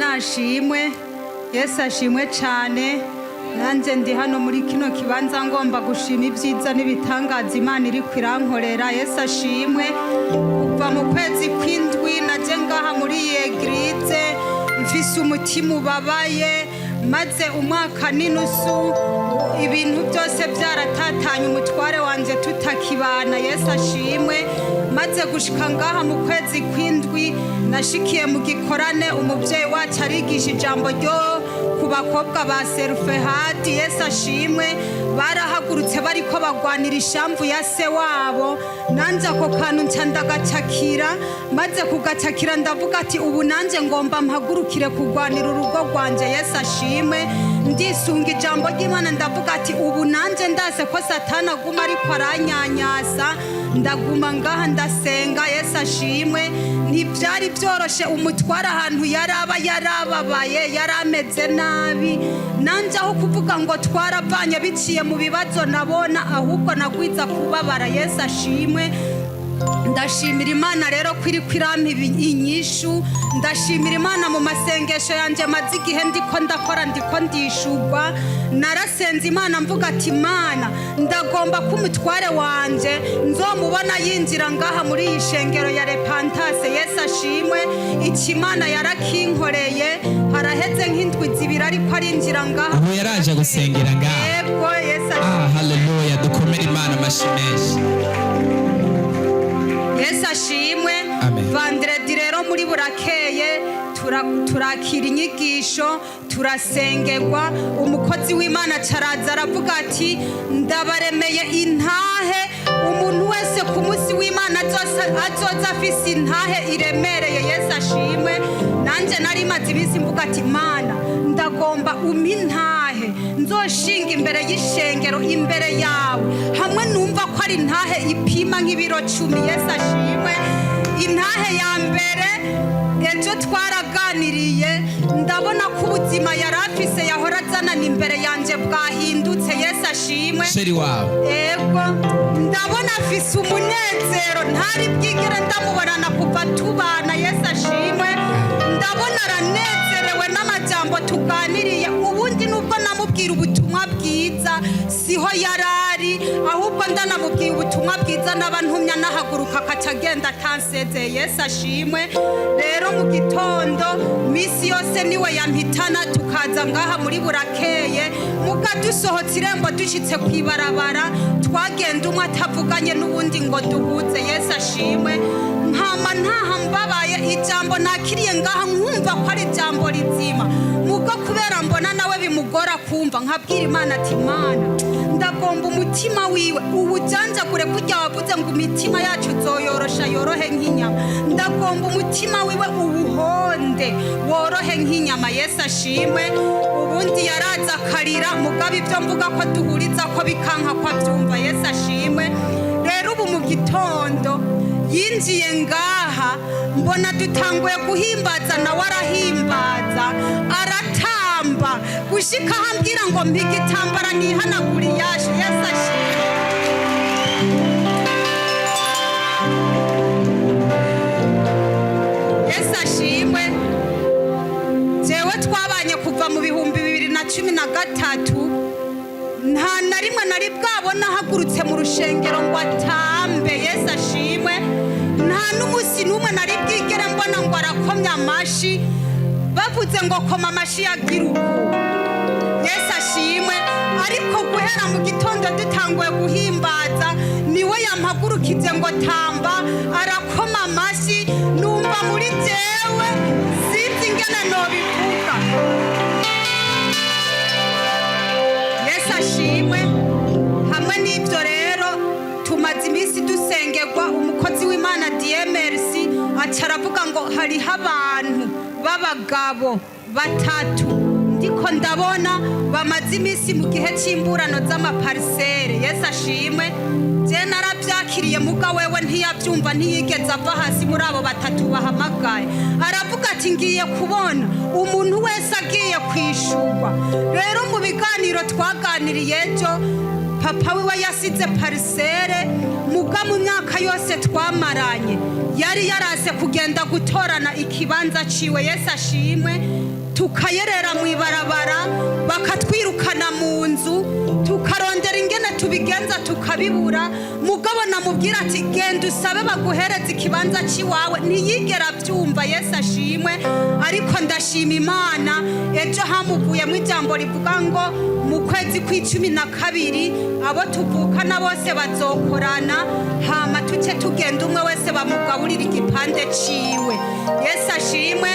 Nashimwe, Yesu ashimwe cyane. Nanjye ndi hano muri kino kibanza ngomba gushima ibyiza n'ibitangaza Imana iri kwirankorera. Yesu ashimwe. Kuva mu kwezi kw'indwi najye ngaha muri iyi église mfise umutima ubabaye, maze umwaka n'inusu ibintu byose byaratatanye, umutware wanjye tutakibana. Yesu ashimwe. Maze gushika ngaha mu kwezi kw'indwi, nashikiye mu gikorane, umubyeyi wacu arigisha ijambo ryo ku bakobwa ba Serufehadi. Yesu ashimwe. Barahagurutse bariko bagwanira ishamvu ya se wabo. Nanjye ako kantu nca ndagacakira. Maze kugacakira, ndavuga ati: "Ubu nanjye ngomba mpagurukire kurwanira urugo rwanjye." Yesu ashimwe. Ndisunga ijambo ry'Imana, ndavuga ati: "Ubu nanjye ndase ko Satani aguma ariko aranyanyasa, ndaguma ngaha ndasenga." Yesu ashimwe. Ntibyari byoroshe. Umutware ahantu yaraba yarababaye, yari ameze nabi. Nanjye aho kuvuga ngo twaravanye biciye mu bibazo nabona, ahubwo nagwiza kubabara. Yesu ashimwe. Ndashimira Imana rero ko iri kwirampa inyishu. Ndashimira Imana mu masengesho yanjye maze igihe ndiko ndakora, ndiko ndishugwa. Narasenze Imana, mvuga ati: "Imana, ndagomba ko umutware wanje nzomubona yinjira ngaha muri iyi shengero ya Repentance." Yesu ashimwe. Iki Imana yarakinkoreye. Haraheze nk'indwi 2 ariko arinjira ngaha. Ubu yaraje gusengera ngaha? Yego, Yesu ashimwe. Ah, haleluya! Dukomere Imana amashyi menshi. Yesu ashimwe. Amen. Vendredi rero muri burakeye turakira inyigisho, turasengerwa. Umukozi w'Imana caraza aravuga ati: "Ndabaremeye intahe. Umuntu wese ku munsi w'Imana azoza afise intahe iremereye." Yesu ashimwe. Nanjye nari maze iminsi mvuga ati: "Mana, ndagomba umpe intahe nzoshinga imbere y'ishengero, imbere yawe, hamwe numva ko ari intahe ipima nk'ibiro 10." Yesu ashimwe. Intahe ya mbere, ejo twaraganiriye, ndabona ko ubuzima yari afise yahora azanana imbere yanjye bwahindutse. Yesu ashimwe. Chéri wawe? Ego, ndabona afise umunezero ntari bwigere ndamubonana kuva tubana. Yesu ashimwe. Ndabona aranezerewe n'amajambo tuganiriye. Ubundi nubwo namubwira ubutumwa bwiza, siho yarari, ahubwo ndanamubwiye ubutumwa bwiza naba ntumya nahaguruka akaca agenda atansezeye. Yesu ashimwe. Rero mu gitondo misi yose niwe yampitana, tukaza ngaha muri burakeye. Muga dusohotse irembo, dushitse ku ibarabara, twagenda umwe atavuganye n'uwundi ngo duhuze. Yesu ashimwe. Nkama ntaha mbabaye. Ijambo nakiriye ngaha nkumva ko ari ijambo rizima, mugo kubera mbona nawe bimugora kumva, nkabwira Imana ati: "Mana, ndagomba umutima wiwe uwujanjagure kurya wavuze ngo imitima yacu uzoyorosha yorohe nk'inyama. Ndagomba umutima wiwe uwuhonde worohe nk'inyama." Yesu ashimwe. Ubundi yaraza akarira, mugabo ibyo mvuga ko duhuriza ko bikanka ko abyumva. Yesu ashimwe. Rero ubu mu gitondo yinjiye ngaha, mbona dutanguye guhimbaza, nawe arahimbaza, aratamba gushika aho ambwira ngo mpa igitambara nihanagura iyashe. Yesu ashimwe. Yesu ashimwe. Jewe twabanye kuva mu 2013, nta na rimwe nari bwabona ahagurutse mu rushengero ngo atambe. Yesu ashimwe. Nta n'umunsi n'umwe nari bwigere mbona ngo arakomye amashi. Bavuze ngo koma amashi, yagira uku. Yesu ashimwe. Ariko guhera mu gitondo dutanguye guhimbaza, niwe yampagurukije ngo tamba, arakoma amashyi. Numva muri jewe sinzi ingene nobivuga. Yesu ashimwe. Hamwe n'ibyo rero, tumaze iminsi dusengerwa. Umukozi w'Imana DMRC aca aravuga ngo hariho abantu b'abagabo batatu ndiko ndabona bamaze iminsi mu gihe cy'imburano z'amaparcelles. Yesu ashimwe. Je narabyakiriye, muga wewe ntiyabyumva, ntiyigeze ava hasi. Muri abo batatu bahamagaye, aravuga ati: "Ngiye kubona umuntu wese agiye kwishurwa." Rero mu biganiro twaganiriye ejo, papa wiwe yasize parcelle, muga mu myaka yose twamaranye yari yarase kugenda gutorana ikibanza ciwe. Yesu ashimwe. Tukayerera mu ibarabara, bakatwirukana mu nzu, tukarondera ingene tubigenza tukabibura. Mugabo namubwira ati: "Genda usabe baguhereze ikibanza cy'iwawe," ntiyigera abyumva. Yesu ashimwe. Ariko ndashima Imana, ejo hamuvuyemo ijambo rivuga ngo mu kwezi kw'12 abo tuvukana bose bazokorana, hama tuce tugenda, umwe wese bamugaburira igipande ciwe. Yesu ashimwe.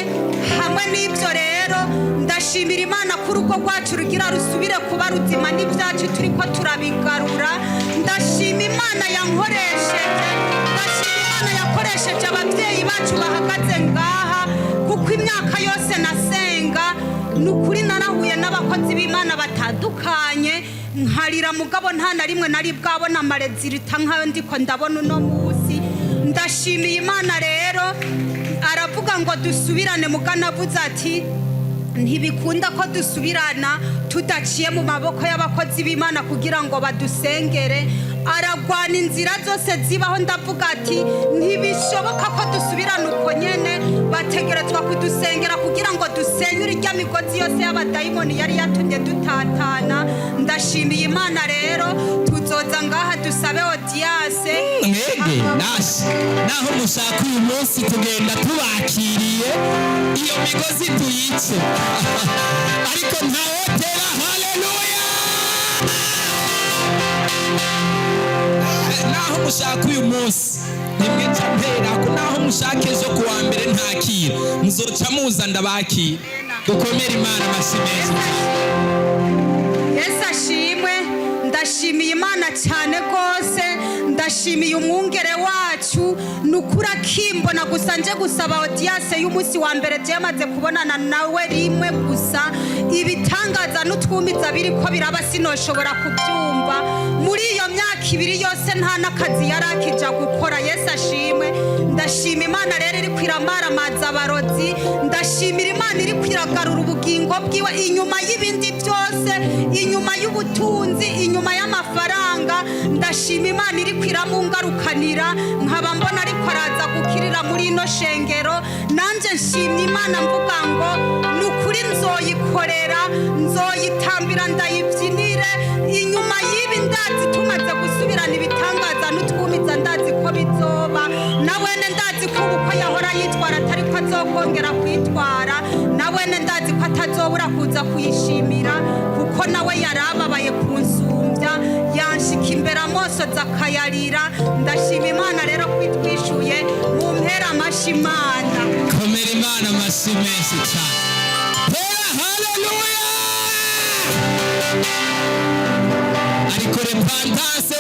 Hamwe n'ibyo rero, ndashimira Imana ko urugo rwacu rugira rusubire kuba ruzima, n'ibyacu turi ko turabigarura. Ndashima Imana yankoresheje, ndashima Imana yakoresheje ababyeyi bacu bahagaze ngaha, kuko imyaka yose nasenga, ni ukuri narahuye n'abakozi b'Imana batandukanye, nkarira, mugabo nta na rimwe nari bwabona ama résultats nk'ayo ndiko ndabona uno munsi. Ndashimiye Imana rero. Aravuga ngo dusubirane, mugana avuze ati ntibikunda ko dusubirana tudaciye mu maboko y'abakozi b'Imana kugira ngo badusengere. Aragwana inzira zose zibaho. Ndavuga ati ntibishoboka ko dusubirana uko nyene, bategerezwa kudusengera kugira ngo dusenyure irya migozi yose y'abadayimoni yari yatumye dutatana. Ndashimiye Imana rero, tuzoza ngaha dusabe audience. Mwebwe nashe naho mushaka uyu munsi tugenda tubakiriye, iyo migozi tuyice, ariko ntawotera haleluya. Naho mushaka uyu munsi nimwe nca mperako, naho mushaka ejo kuwa mbere ntakira, muzoca muza ndabakira. Dukomere Imana amashyi menshi. Yesu ashimwe. Ndashimiye Imana cyane rwose. Ndashimiye umwungere wacu. Ni ukuri akimbona gusa nje gusaba audience y'umunsi wa mbere, byamaze kubonana nawe rimwe gusa, ibitangaza n'utwumiza biri ko biraba sinoshobora kubyumva. Muri iyo myaka 2 yose nta n'akazi yari akija gukora. Yesu ashimwe. Ndashima Imana rero iri kwiramaramaza abarozi. Ndashimira Imana iri kwiragarura ubugingo bwiwe inyuma y'ibindi byose, inyuma y'ubutunzi, inyuma y'amafaranga. Ndashima Imana iri kwiramungarukanira, nkaba mbona ariko araza gukirira muri ino shengero. Nanjye nshimye Imana, mvuga ngo ni ukuri nzoyikorera, nzoyitambira, ndayibyinire. Inyuma y'ibi ndazi tumaze gusubirana ibitangaza n'utwumiza, ndazi ko bizoba. Nawene ndazi ko ubu ko yahora yitwara atari ko azokongera kwitwara. Nawene ndazi ko atazobura kuza kuyishimira, kuko nawe yarababaye kunsumbya, yanshika imbere amosoza akayarira. Ndashima Imana rero ko itwishuye. Mu mpera amashyi Imana. Komera Imana amashyi menshi cyane. Tera haleluya. Ariko repentance.